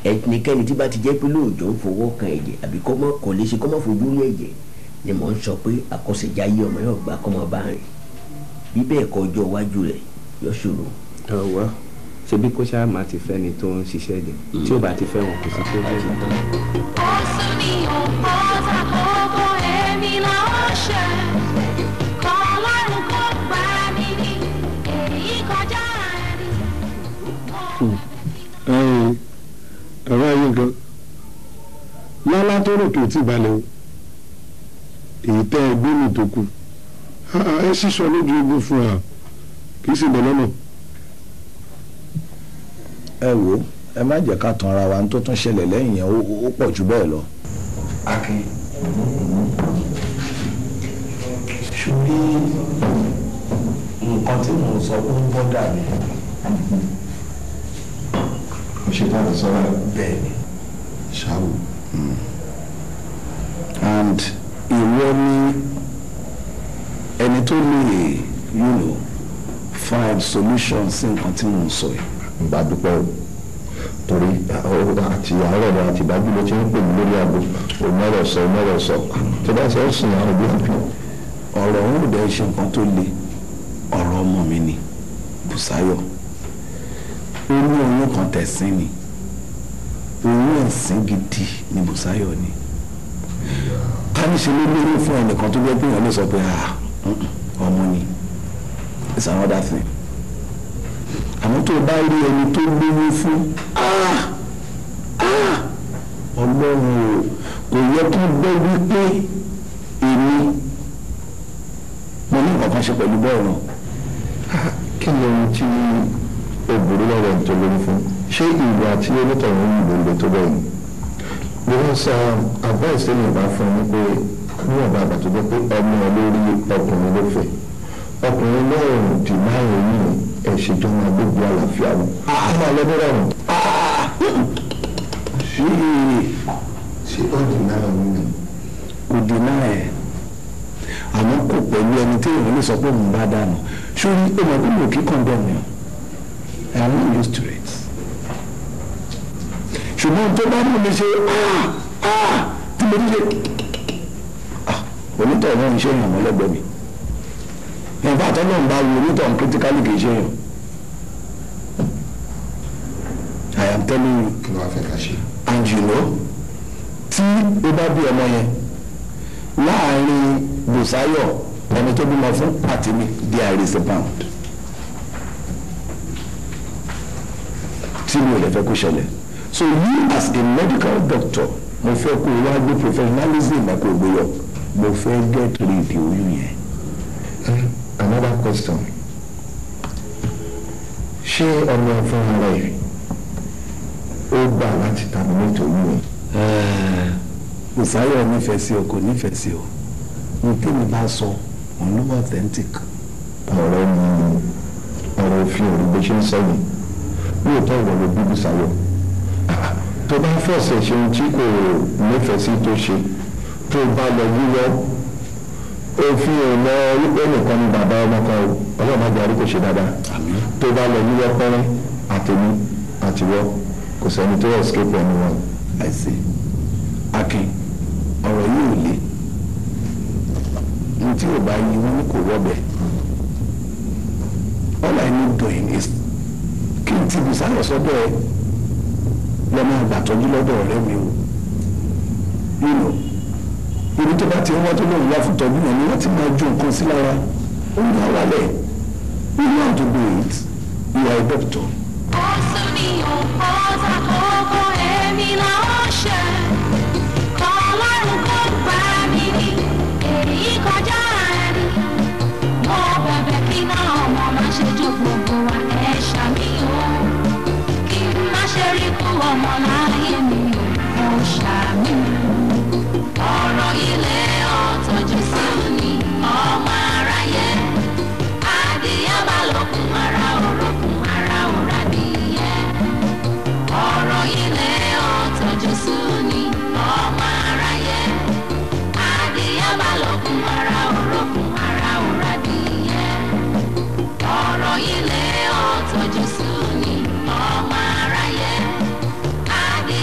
Ẹnikẹ́ni tí bá ti jẹ́ pé lóòjọ́ ń fọwọ́ kan ẹ̀jẹ̀ àbí kọ́ kò lè ṣe kọ́ mọ́ fojú rí ẹ̀jẹ̀ ni mò ń sọ pé àkọsẹ̀jáyé ọmọ yóò gbà kọ́ mọ́ bá rìn. Bí bẹ́ẹ̀ kọ́ ọjọ́ iwájú rẹ̀ yóò ṣòro. Ọwọ́ ṣebí kó ṣáà má ti fẹ́ ni tó ń ṣiṣẹ́ jẹ tí ò bá ti fẹ́ wọn kò sí tó bẹ́ẹ̀. Oṣù mi ò kọ́ta kókó èmi là ó ṣe. Kọ́lọ́run kó gbà mí ní èyí kọjá ẹni. Ẹ̀rọ ayé nǹkan lálá tó rò kì í tí ì balẹ̀ o, èyí tẹ́ ẹ gbóná tó kù ẹ sísọ lójú ogun fún wa, kì í sì bẹ̀ lọ́nà. Ẹ wo, ẹ má jẹ́ ká tan ara wa, ní tó tún ṣẹlẹ̀ lẹ́yìn yẹn ó pọ̀ jù bẹ́ẹ̀ lọ. Akin, sórí nǹkan tí mò ń sọ ó ń bọ́dà mi. Mo ṣe tá a ti sọ báyìí. Bẹ́ẹ̀ ni. Ṣáwó. And ìwọ ni ẹni tó lè find solution sí nǹkan tí mò ń sọ yìí. N bá dúpẹ́ o, torí àti àárọ̀ rẹ àti ìdájú ló ti ń pè mí lórí aago, òmọ́rọ̀ sọ òmọ́rọ̀ sọ tó bá sọ ó sùn àwọn òbí àbí. Ọ̀rọ̀ òun ò dẹ̀ ṣe nǹkan tó le, ọ̀rọ̀ ọmọ mi ni Bùsáyọ̀. Ó ní oyún kan tẹ̀sín ni, oyún ẹ̀sìn gidi ni Bùsáyọ̀ ni. Ká ní ṣe ló lóyún fún ẹnìkan tó jẹ́ pé èèyàn lè sọ pé ọmọ ni, it's another thing. Àmọ́ tó o bá rí ẹni tó lóyún fún, Ọlọ́run o, kò yẹ kó gbọ́ wípé èmi mo ní nǹkan kan ṣe pẹ̀lú bọ́ọ̀ náà. Kí ni ohun tí o burú lọ́wọ́ ẹni tó lóyún fún? Ṣé ìwà tí onítọ̀hún ń lò lè tó bẹ́ẹ̀ ni? Mo ń sọ advice tẹ́lẹ̀ bá fún mi pé níwọ̀nba àgbà tó jẹ́ pé ọmọ lórí ọkùnrin ló fẹ́, ọkùnrin náà dì máa ń yìn ẹ̀ṣẹ̀jọ́ máa gbégbé àlàáfíà wọn. A máa lọ bẹ́rẹ̀ wọn. Ṣé ó dì náà ń yìn? Kò dì náà ẹ̀, àmọ́ kò pẹ̀lú ẹni tí èèyàn lè sọ pé òun bá dànù. Sórí ó mọ̀ pé mi ò kí condemn you, I am not used to it. Ṣùgbọ́n tó bá mú mi ṣe tí mo ní ṣe onítọ̀ náà ń ṣe èèyàn mọ́lẹ́gbẹ̀ẹ́ mi. Ìfà tọ́lọ́ ń bá wo onítọ̀ critically kì í ṣe èèyàn. I am telling you. Kí ló wá fẹ́ ká ṣe? And you know, tí o bá bí ọmọ yẹn láàrin Bùsáyọ̀ ẹni tó bímọ fún àti mi, there is a bound tí mi ò lè fẹ́ kó ṣẹlẹ̀. So you as a medical doctor, mo fẹ́ kó o wá gbé professionalism ẹ̀ kó o gbé yọ, mo fẹ́ get rid oyún yẹn. Another question. Ṣé ọmọ fúnra rẹ̀ ó gbà láti terminate oyún yẹn? Bùsáyọ̀ nífẹ̀ẹ́ sí o, kò nífẹ̀ẹ́ sí o, ní tèmi bá sọ òun ló wà authentic. Ọ̀rọ̀ ni ọ̀rọ̀ òfin òrí bó ṣe ń sọ yìí. Lóòótọ́ ìwọ ló bí Bùsáyọ̀. Tó bá fọ̀sẹ̀ ṣe ohun tí kò nífẹ̀ẹ́ sí tó ṣe, tó bá lọ yíwọ́, òfin ò lọ wípé nìkan ni bàbá ọmọ kan o, Ọlọ́run má jẹ́ àrí kò ṣe dáadáa. Tó bá lọ yíwọ́ pẹ́rẹ́, àtèmi àtiwọ́, kò sẹ́ni tó escape anyone. I see. Akin, ọ̀rọ̀ yìí ò le. Ní tí ò bá yí wọn ní kò wọ́bẹ̀. All I need doing is kí n ti Bùsáyọ̀ sọ́dọ̀ ẹ lọ́mọ àgbàtọ́jú lọ́dọ̀ ọ̀rẹ́ mi o. You know, ibi tó bá ti ń wá tó lóun wá fún tọ́jú yẹn ni wọ́n ti máa ju nǹkan sí lára. Ó ń bá wálẹ̀. You know how to do it. You are a doctor. Oṣù mi ò kọ́ta kókó èmi là ó ṣe. Kọ́lọ́run kó gbà mí ní èyí kọjá ẹni. Mo bẹ̀bẹ̀ kí náà ọmọ má ṣe jó gbogbo wa ẹ̀ ṣàmì o. Kí n má ṣe rí kú ọmọ láyé mi ò, mo ṣàmì. Ọ̀rọ̀ ilé ọ̀tọ̀jú sí ni ọmọ aráyé. Adìyẹ bá lókun ara òrókun ara òrà nìyẹn. Ọ̀rọ̀ ilé ọ̀tọ̀jú sí ni ọmọ aráyé. Adìyẹ bá lókun ara òrókun ara òrà nìyẹn. Ọ̀rọ̀ ilé ọ̀tọ̀jú sí ni ọmọ aráyé. Adìyẹ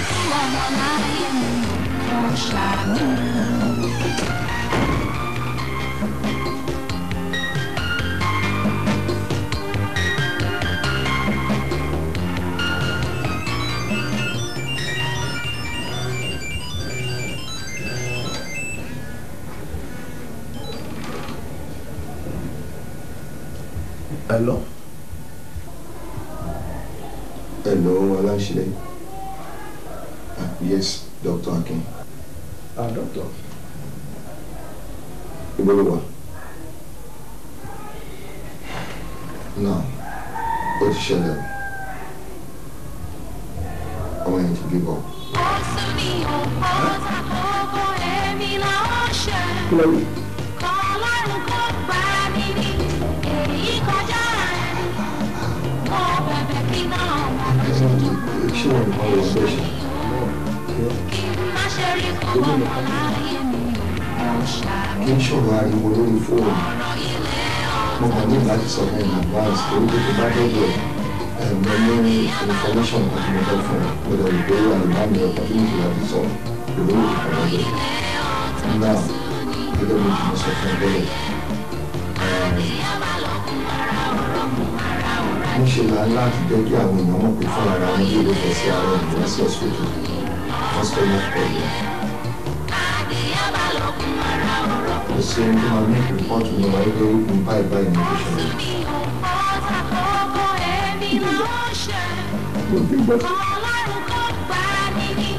kú ọmọ láyé mi, mo ṣàmì. Hello. Hello, Aláṣẹ. Yes, Dr. Akin. Ah, doctor. Ibo ló wà? Now, ó ti ṣẹlẹ̀ o. Ọmọ yẹn ti give up. Ó sún mi ò ó ta kókó èmi là ó ṣe. Kí ló wí? Kọlọ́run kó gbà mí ní èyí kọjá ẹni. Mo bẹ̀bẹ̀ kí náà mo má ṣe jókòó. Ṣé wọn nìkan ló wà bẹ́ẹ̀ ṣe? Kí n má ṣe rí kú ọmọ láyé mi, mo ṣàmì. Kí n ṣọ̀rọ̀ ariwo lórí fóònù. Ọ̀rọ̀ ilé Mo kàn ní láti sọ fún in advance torí pé tó bá dọ́dọ̀ ẹ̀ mo ní information kan tí mo fẹ́ fún ẹ. Mo lè rí pé wà ní bá mi opportunity láti sọ lórí ìkànnì rẹ̀. Now, gẹ́gẹ́ bí mo sọ fún ẹ bẹ́ẹ̀, níṣe la ń láti jẹ́ kí àwọn èèyàn mọ̀ pé fún ara wọn bí ló fẹ́ sí ara ẹ̀ wá sí hospital customer problem. Kò sí ohun tó máa make report ní wáyé pé ní báyìí báyìí ní kò ṣẹlẹ̀. Kókó èmi là ó ṣe. Kọlọ́run kó gbà mí ní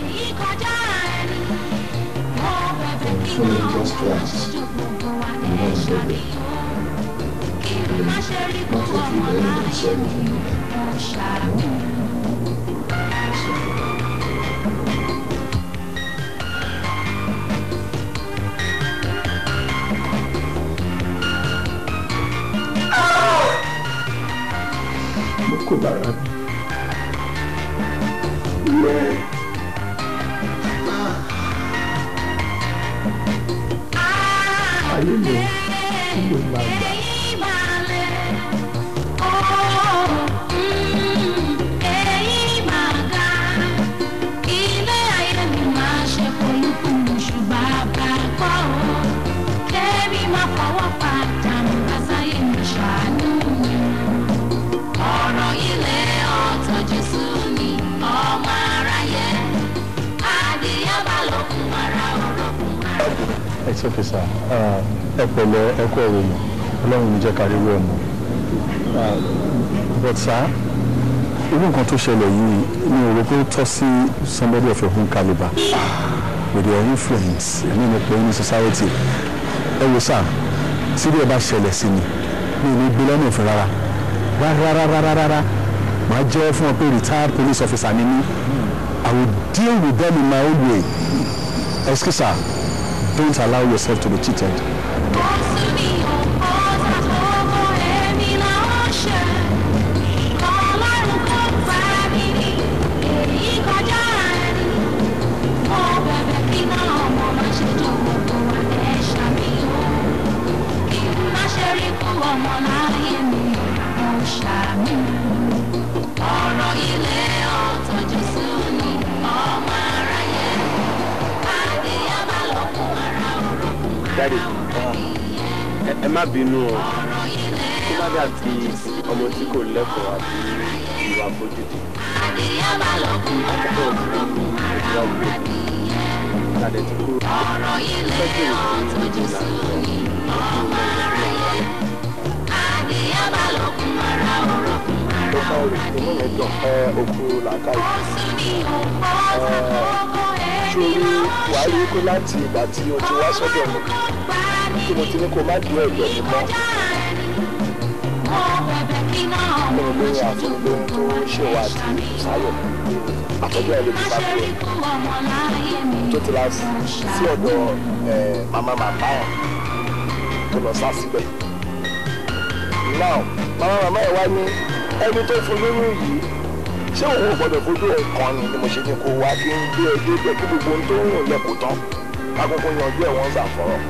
èyí kọjá ẹni. Mo bẹ̀bẹ̀ kí Fún mi náà just mo má twice. ṣe jókòó wa Mo ní máa ń sọ ṣàmì bẹ́ẹ̀. o. Kí n má ṣe rí kú Má jẹ́ kí ọmọ ìbẹ̀rẹ̀ mi láyé sọ mi, anything. mo ṣàmì. Mo kó bára mi. Ayé mi ò kí ló máa gbà? Èyí máa le, ó, èyí máa ga. Ilé ayé mi máa ṣe polúkúmuṣu bàbá kọ́ o. Kémi máa fọwọ́ pa jàǹbá sáyé mi ṣàánú mi. Ọ̀rọ̀ ilé ọ̀tọ̀ Jésù ni ọmọ aráyé. Adìyẹ bá lókun ara òrokùn ara. It's okay, sir. Ẹ pẹ̀lẹ́, ẹ kú ọ̀rọ̀ yìí. Ọlọ́run ní jẹ́ ká rí irú ẹ̀ mọ́. But sir, irú nǹkan tó ṣẹlẹ̀ yìí mi ò rò pé ó tọ́ sí somebody of your own calibre with your influence ẹ̀mí mi pé ní society. Ẹ wo sir, tí bí ẹ bá ṣẹlẹ̀ sí mi, mi ò ní gbé lọ́nà òfin rárá. Rárá rárá rárá. Màá jẹ́wọ́ fún ọ pé retired police officer ni mí. I will deal with them in my own way. Excuse sir, don't allow yourself to be cheated. Ó sún mi ò ó ta kókó èmi là ó ṣe. Kọlọ́run kó gbà mí ní èyí kọjá ẹni. Mo bẹ̀bẹ̀ kí náà mo má ṣe jókòó wa ẹ̀ ṣàmì o. Kí n má ṣe rí kú ọmọ láyé mi, mo ṣàmì. Ọ̀rọ̀ ilé ọ̀tọ̀ Jésù ni ọmọ aráyé. Adìyẹ bá lókun ara òrokùn ara Daddy, òrokùn. ẹ má bínú o, kó má dàbí ọmọ tí kò lẹ́kọ̀ọ́ àbí ìwà àfojúdi. Adìyẹ bá lókun ara òrokùn ara òrokùn. Tàdé ti kúrò. Ọ̀rọ̀ ilé ọ̀tọ̀ Jésù ni ọmọ aráyé. Adìyẹ bá lókun ara òrokùn ara Ó káwé, inú mi dùn ẹ òkú làákàyè. Ó sún mi ò ó ta kókó èmi Sórí là ó wàá ṣe. rí pé láti ìgbà tí o ti wá sọ́dọ̀ mi tí mo ti ní kó má dúró ẹ̀gbẹ́ mi mọ́. Mo bẹ̀bẹ̀ kí náà mo Nínú má lóyún ṣe àfúnilóyún tó jókòó wa ṣèwà ẹ̀ àti ṣàmì o. Bùsáyọ̀ àtọ́jú ẹ̀ ló Má ti bá ṣe kúrò rí kú ọmọ láyé mi, tó ti la mo sí ṣàmì. ọ̀dọ̀ màmá màmá ẹ̀ tó lọ sá síbẹ̀. Now màmá màmá ẹ̀ wá ní ẹni tó fún lóyún yìí ṣé òun ò gbọdọ̀ fojú ẹ̀ kàn ni ni mo ṣe ní kó wá kí n gbé ẹ débẹ̀ kí gbogbo ohun tó ń rùn lẹ́kọ̀ọ́ tán kákókó yanjú ẹ̀ wọ́n ń sàfọ̀rọ̀.